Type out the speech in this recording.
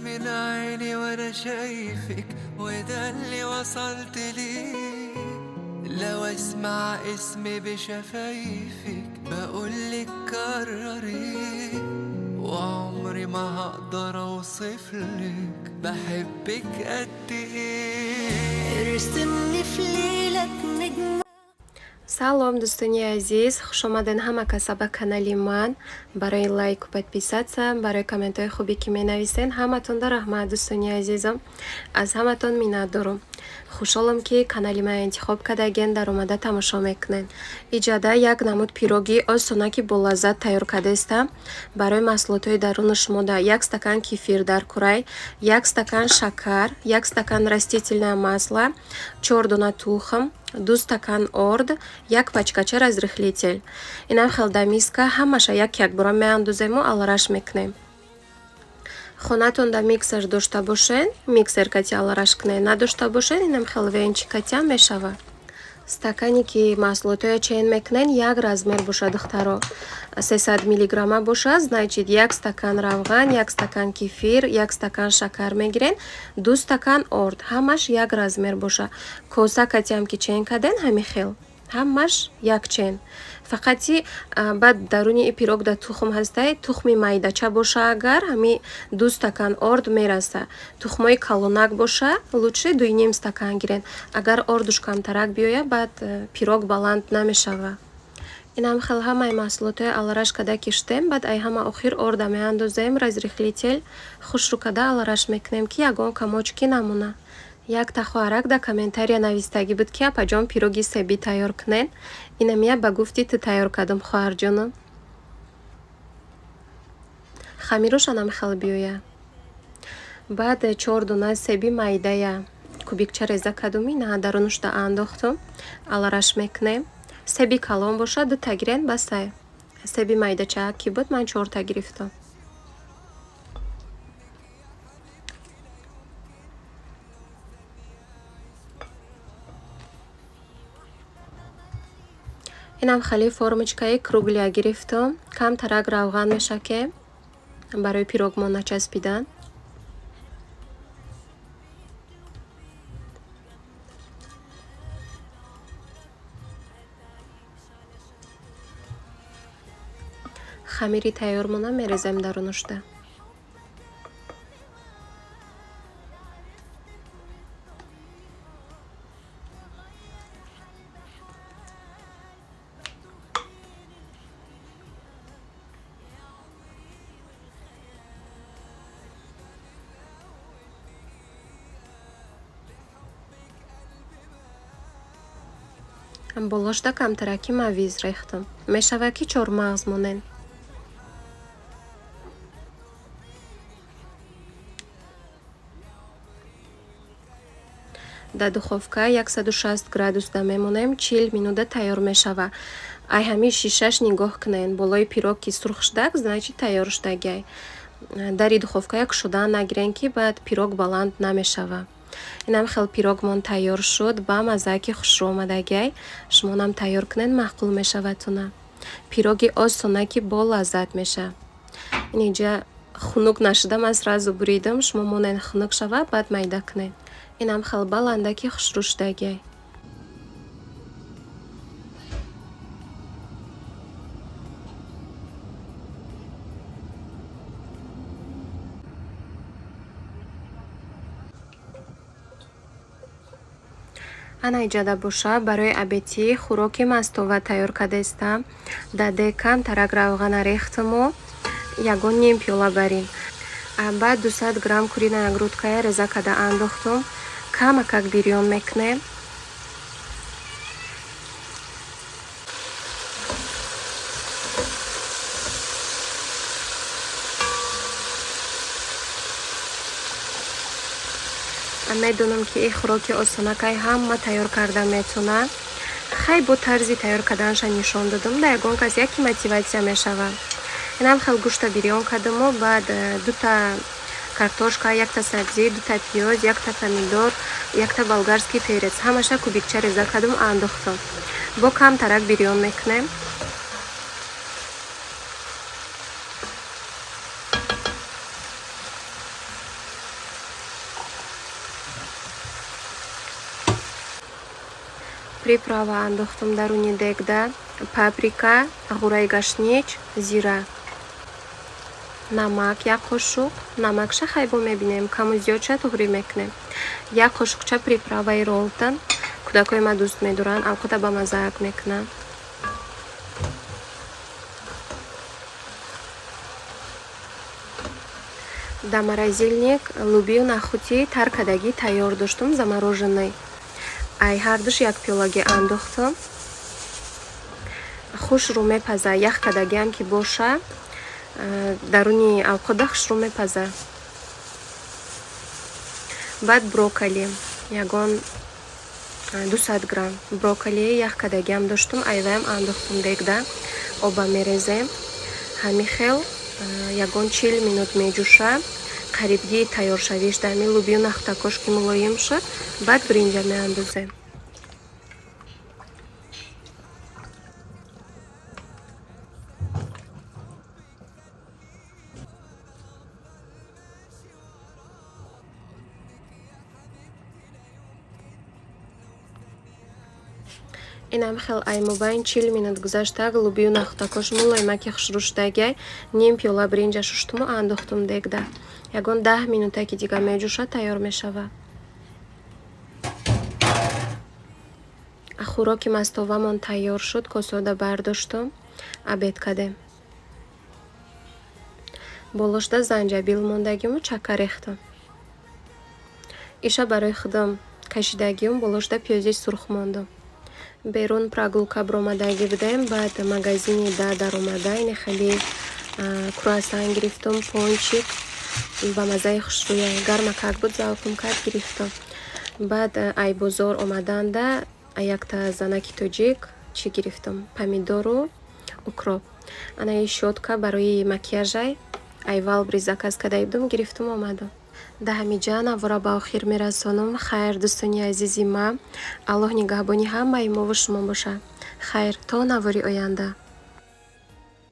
من عيني وانا شايفك، وده اللي وصلت ليه. لو اسمع اسمي بشفايفك بقولك كرري، وعمري ما هقدر اوصفلك بحبك قد ايه. ارسمني في ليلك نجمة. Салом, дӯстони азиз, хушомаден ҳама каса ба канали ман. Барои лайку подписаться, барои комментҳои хубе ки менависен, ҳаматонда раҳмат, дӯстони азизам. Аз ҳаматон миннат дорум. Хушҳолам, ки канали ман интихоб кардаген, даромада тамошо мекунед. Иҷада як намуд пироги осонаки болаззат тайёр кардастам. Барои маҳсулотҳои даруни шумо да як стакан кефир дар курай, як стакан шакар, як стакан растительное масло, 4 дона тухм, 2 стакан орд, як пачкача разрыхлитель. Инам хел да миска ҳамаша як якбора меандозему, алараш мекунем. Хонатон да миксер дошта бошен, миксер кати алараш кунед, надошта бошен, инам хел венчик катиам мешавад. Стакане ки маҳсулотҳоя чен мекунен, як размер бошад, духтаро. 300 миллиграмма бошад, значит, як стакан равған, як стакан кефир, як стакан шакар мегирен, 2 стакан орд, ҳамаш як размер боша. Коса катиам ки чен карден, ҳами хел, ҳамаш як чен. Фақати баъд даруни и пирог да тухм ҳастай, тухми майдача боша агар, ҳами 2 стакан орд мераса. Тухмҳои калонак боша, лучше 2,5 стакан гирен. Агар ордуш камтарак биёяд, баъд пирог баланд намешава. Инам хел ҳамаи маҳсулотҳои алараш када киштем, баъд ай ҳама охир орда меандозем, разрыхлитель хушрӯ када алараш мекунем, ки ягон комочки намона. Якта хоҳарак дар комментария навистагӣ буд, ки апаҷон, пироги себӣ тайёр кунед. Инамия ба гуфти ту тайёр кардам, хоҳарҷоно. Хамирошанам хел биёя. Баъд 4 дона себи майдая кубикча реза кардум, ина дарунушда андохтум, алараш мекунем. Себи калон бошад, дута гирен, басай. Себи майдача ки буд, ман чорта гирифтам. Инам хеле формочкаи круглия гирифтам, камтарак равған мешакем барои пирогмон начаспидан. Хамири тайёрмона мерезем дарунушда. Болошда камтараки мавиз рехтам. Мешавад, ки чормағз монен. Дар духовка 160 градусда мемонем, 40 минута тайёр мешавад. Ай ҳамин шишаш нигоҳ кунед, болои пирог ки сурх шудак, значит, тайёр шудагай. Дари духовкая кушода нагирен, ки баъд пирог баланд намешавад. Инам хел пирогмон тайёр шуд, ба мазза ки хушрӯ омадагай. Шумонам тайёр кунед, маъқул мешавадтона. Пироги осона ки бо лаззат мешавад. Ин инҷа хунук нашуда ман сразу буридам, шумо монед хунук шавад, баъд майда кунед. Инам хел баландаки хушрӯ шудагай. Ана иҷада боша, барои обедӣ хӯроки мастова тайёр кардастам. Дар дег камтарак равғана рехтаму ягон ним пиёла барин. Баъд 200 грамм куриная грудкая реза карда андохтум. Камакак бирён мекунем. Медонам, ки ин хӯроки осонакай ҳама тайёр карда метавонад. Хай, бо тарзи тайёр карданашро нишон додам, да ягон кас яке мотиватсия мешавад. Инам хел гӯшта бирён кардаму, баъд дута картошка, якта сабзӣ, дута пиёз, якта помидор, якта болгарский перец, ҳамаша кубикча реза кардам, андохтам. Бо камтарак бирён мекунем. Приправа андохтум даруни дегда: паприка, ғураи гашнич, зира, намак як қошуқ. Намакша хайбо мебинем, каму зиёдша туғрӣ мекунем. Як қошуқча приправаи Ролтон. Кӯдакҳои ман дӯст медоранд, авқота ба маззаак мекунам. Дар морозильник лӯбию нахӯти тар кардагӣ тайёр доштум, замороженный. Ай ҳардуш як пиёлагӣ андохтум. Хушрӯ мепаза, ях кардагиам ки боша, даруни авқота хушрӯ мепаза. Баъд брокколи, ягон 200 грамм брокколи ях кардагиам доштум, айваям андохтум дегда. Оба мерезем. Ҳамин хел ягон 40 минут меҷӯша. Қарибгии тайёршавиш дар ҳамин лӯбию нахӯтакош ки мулоим шуд, баъд биринҷа меандозем. Инам хел ай мобайн 40 минут гузашта, лӯбию нахӯтакош мулоимаки хушрӯ шудагиай. Ним пиёла биринҷа шуштуму андохтум дегда. Ягон 10 минутаки дига меҷӯша, тайёр мешавад. Хӯроки мастовамон тайёр шуд, косода бардоштум, обед кардем. Болошда занҷабил мондагиму чака рехтам. Иша барои худам кашидагиум, болошда пиёзи сурх мондум. Берун прогулка биромадагӣ будем, баъд магазини да даромада, ине хеле круассан гирифтум, пончик ба маззаи хушрӯя, гармакак буд, завқум кард, гирифтум. Баъд ай бозор омаданда якта занаки тоҷик чӣ гирифтум? Помидору укроп. Ана ин щётка барои макияжай, ай Вайлдберриз заказ карда будум, гирифтум, омадам. Дар ҳамин навора ба охир мерасонам. Хайр, дӯстони азизи ман, Аллоҳ нигаҳбони ҳамаи мову шумо бошад. Хайр, то навори оянда.